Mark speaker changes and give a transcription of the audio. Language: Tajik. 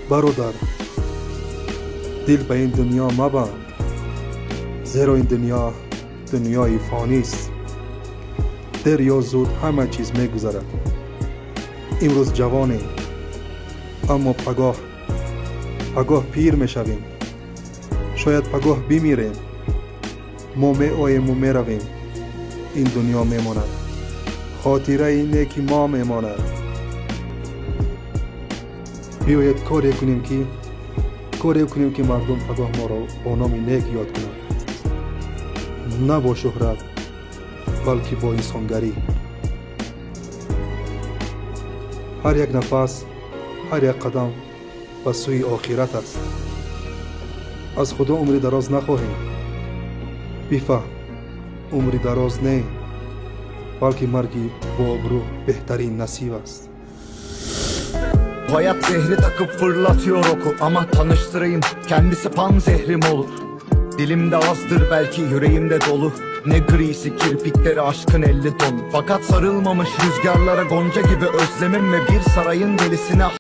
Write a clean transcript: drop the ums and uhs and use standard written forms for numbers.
Speaker 1: Бародар, дил ба ин дунё мабанд, зеро ин дунё дунёи фонист. Дер ё зуд ҳама чиз мегузарад. Имрӯз ҷавонем, аммо пагоҳ пир мешавем. Шояд пагоҳ бимирем. Мо меоему меравем. Ин дунё мемонад. Хотираи неки мо мемонад. Биёед коре кунем ки мардум пагоҳ моро бо номи нек ёд кунанд, на бо шӯҳрат, балки бо инсонгарӣ. Ҳар як нафас, ҳар як қадам ба сӯи охират аст. Аз Худо умри дароз нахоҳем. Бифаҳм, умри дароз не, балки марги бообрӯ беҳтарин насиб аст.
Speaker 2: Hayat zehri takıp fırlatıyor oku. Ama tanıştırayım, kendisi panzehrim olur. Dilimde azdır belki, yüreğimde dolu. Ne grisi kirpikleri aşkın 50 tonu. Fakat sarılmamış rüzgarlara gonca gibi özlemim. Ve bir sarayın delisine